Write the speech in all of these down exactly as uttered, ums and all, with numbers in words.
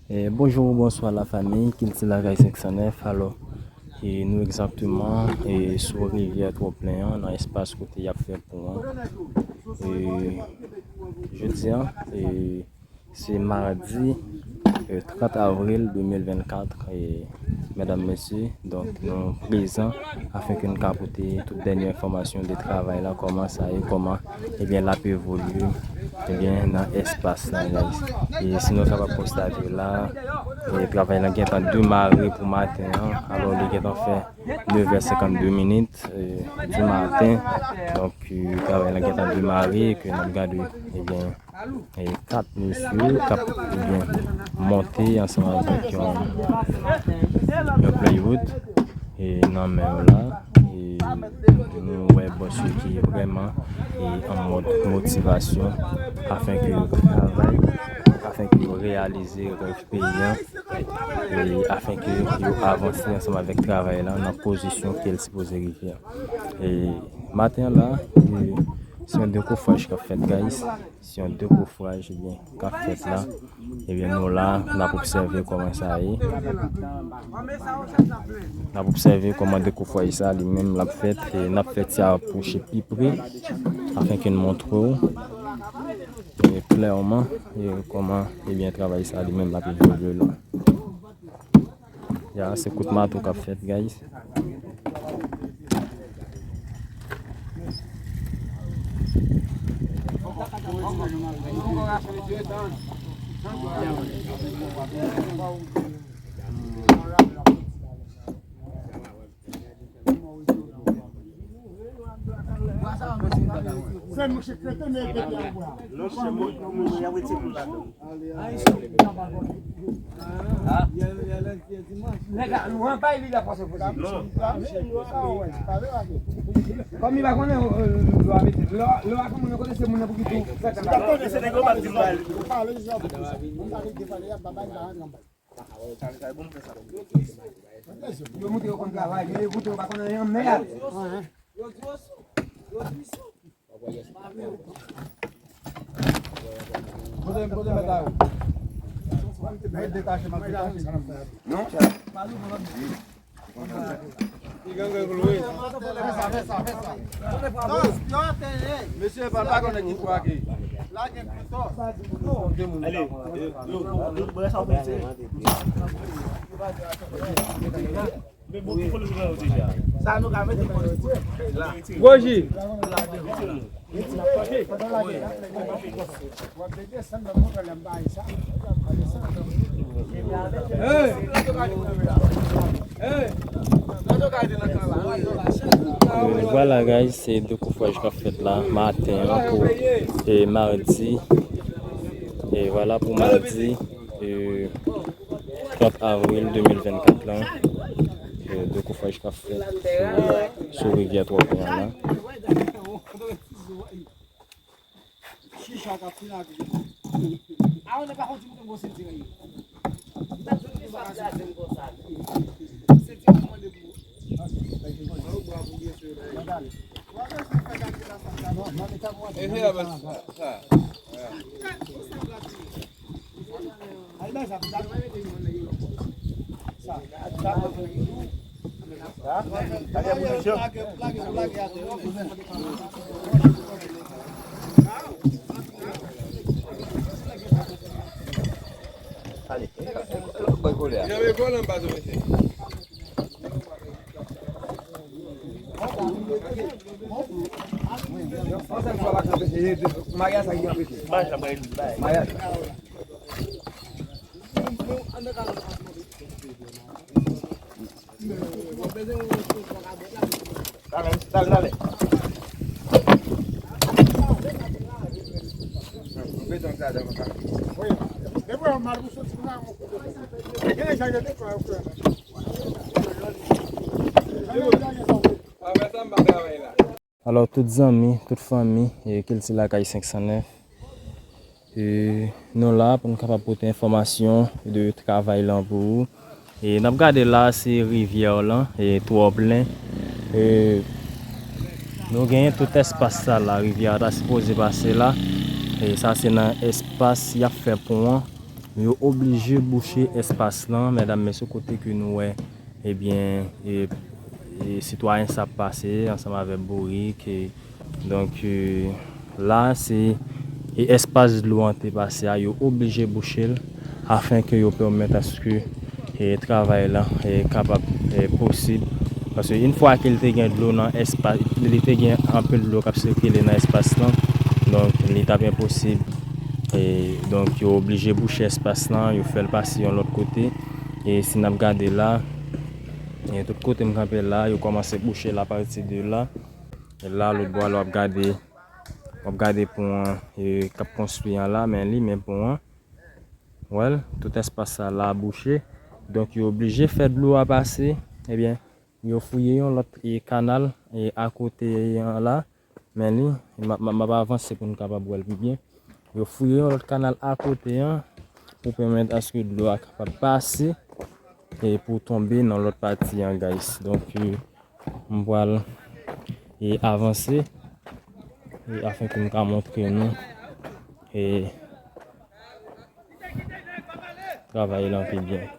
E, bonjou, bonswa lafanmi, Kilti Lakay senk san nèf. Alò, e, nou egzakteman, e, sou rivyè Twòplen an, nan espas kote y ap fè pon an. E, jodi a, e, se madi, e, trant avril de mil vennkat, e, medam, mesye, donk, nou prezan afenke nou ka pote tout dènye enfòmasyon de travay la, kòman sa ye, kòman, ebyen, l ap evolye, ebyen, nan espas la, guys. E si nou kapab konstate la, e, travay la gentan demare pou maten an. Alò, li gentan fè nevè senkannde minit, e, di maten. Donk, e, travay la gentan demare, ke n ap gade, ebyen, e, kat mesye k ap, ebyen, monte ansanm avèk yon, yon plywood, e, nan men yo la. E nou wè bòs yo ki vrèman, e, an mòd motivasyon afenke yo travay, afenke yo reyalize rèv peyi an, e afenke yo avanse ansanm avèk travay la nan pozisyon ke l sipoze rive an. E maten an la, e, se yon dekofraj k ap fèt, guys. Se yon dekofraj, ebyen, k ap fèt la. Ebyen, nou la, n ap obsève kòman sa ye. N ap obsève kòman dekofraj sa li menm l ap fèt. E n ap fè ti apwoche pi pre, afenke n montre w, e, klèman, e, kòman, ebyen, travay sa li menm l ap evolye la. Ya, se kout mato k ap fèt, guys. Kòm li pa konnen, euh, lè w a mete, lè w a, lè w a gen moun nan kote se moun nan pou ki tou fè travay. Yo montre yo konn travay, yo ekoute yo pa konn anyen, mèd. Kote, kote mèt la yo? Mwen detache, mwen detache. Non? Mesye, pa, pa konnen ki fwa ki. Ale, yo, yo, yo, brè sa w fè se. Sa nou ka mete pou la. Gwoji. Hey! Hey! Vwala, guys, se dekofraj k ap fèt la maten an pou, e, madi. E vwala pou madi, e, trant avril de mil vennkat lan, e, dekofraj k ap fèt sou, sou rivyè Twòplen an la. Alò, tout zanmi, tout fanmi, e, Kilti Lakay senk san nèf, e, nou la pou n kapab pote enfòmasyon de travay lan pou ou. E n ap gade la, se rivyè lan, e, Twòplen. E, nou genyen tout espas sa la, rivyè a ta sipoze pase la. E sa se nan espas y ap fè pon an. Yo oblije bouche espas lan, medam, mesye, kote ke nou wè, ebyen, e, e, sitwayen sa ap pase ansanm avèk bourik, e, donk, e, la, se, e, espas dlo an te pase a, yo oblije bouche l, afenke yo pèmèt aske, e, travay lan, e, kapab, e, posib. Paske yon fwa ke l te gen dlo nan espas, li te gen anpil dlo k ap sikile nan espas lan, donk, li t ap enposib. E, donk, yo oblije bouche espas lan, yo fè l pase yon lòt kote. E si n ap gade la, e tout kote m kanpe la, yo kòmanse bouche l apati de la. E la, lòt bò a, lè w ap gade, w ap gade pon an, e, k ap konstwi an la, men li, men pon an. Wè l, tout espas sa la bouche. Donk, yo oblije fè dlo a pase. Ebyen, yo fouye yon lòt, e, kanal, e, akote an la. Men li, m ap, m ap, m ap avanse pou n kapab wè l pi byen. Yo fouye yon lòt kanal akote an pou pèmèt aske dlo a kapab pase e pou tonbe nan lòt pati an, guys. Donk, e, m pral, e, avanse, e, afenke m ka montre nou, e, travay lan pi byen.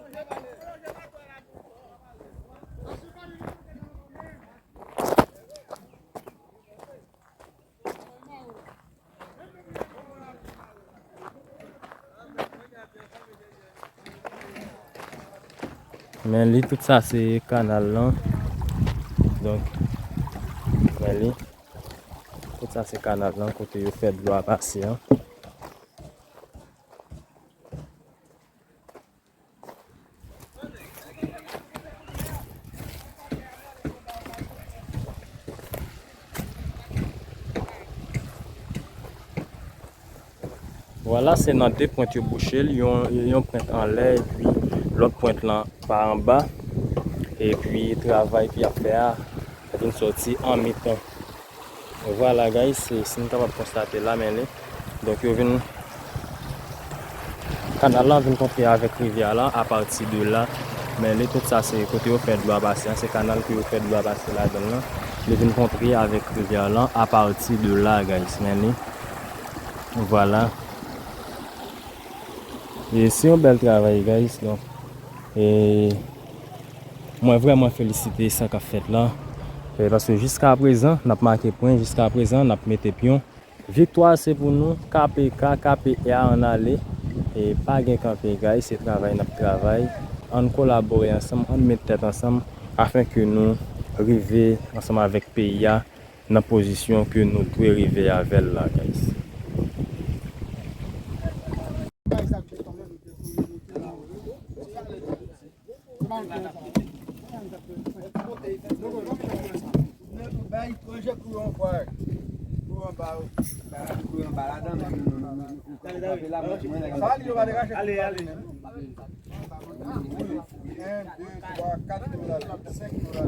Men li, tout sa se kanal lan. Donk, men li, tout sa se kanal lan, kote yo fè dlo a pase an. Vwala, se nan de pwent yo bouche l, yon, yon pwent anlè, epi lòt pwent lan pa anba. Epi travay ke y ap fè a vin sòti an mitan. Vwala, guys, se, si n kapab konstate la, men li. Donk, yo vin, kanal lan vin kontre avèk rivyè lan apati de la. Men li, tout sa, se kote yo fè dlo a pase an, se kanal ke yo fè dlo a pase ladan l lan. Li vin kontre avèk rivyè lan apati de la, guys. Men li, vwala. E se yon bèl travay, guys. Donk, e mwen vrèman felisite sa k ap fèt la. E paske jiska prezan, n ap make pwen, jiska prezan, n ap mete pyon. Viktwa se pou nou, K P K, K P R ann ale. E pa gen kanpe, guys, se travay n ap travay. Ann kolabore ansanm, ann met tèt ansanm, afenke nou rive ansanm avèk peyi a nan pozisyon ke nou dwe rive avè l la, guys. Bay etranje kou yo anba, kou yo anba, kou yo anba ladan, men nou, nou, nou, nou, nou kanpe la, mwen, mwen, nèg sa li yo pa te rache ale, ale. En, de, twa, kat dola, senk dola.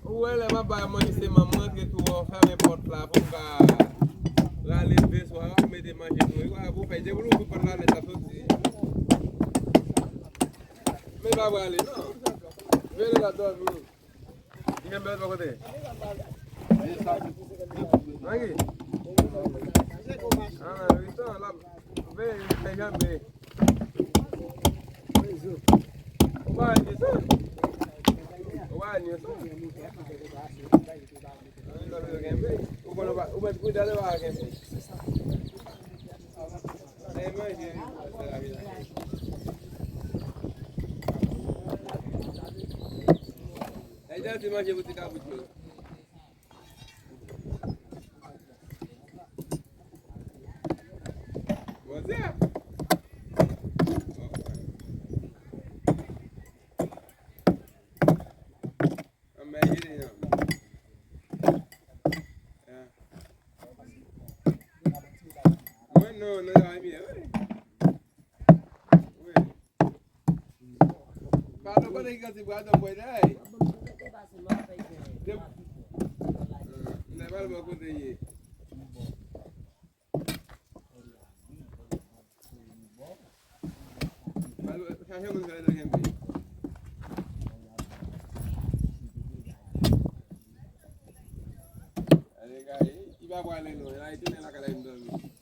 Ou wè lè m ap bay manje se manman antre tou, ou fèmen pòt la pou m ka rale vès ou a, ou mete manje pou ou. Ou fè depi w ouvri pòt la nèt ap soti. Men pa prale non. Veye la dòmi. Li gen bèl bò kote. Angi. Ah, wi, tan, l ap veye, li fè janbe. Ou pa wè ni sa? Ou pa wè ni sa? Ou konn ou pa, ou mèt kou dale pa genbe. Sa e manje wi. Sa e manje pou ti kabrit yo. Bondye. Anmède li non. Ah. Yo, nan yon rimye, wi. Wi. Pardon, konnen ki kantite bradò m pral bay. Nan pral bò kote ye. Pral chache moun fè dòmi. Ale, gade, li pa pral lwen non, la, li tounen lakay la, li dòmi.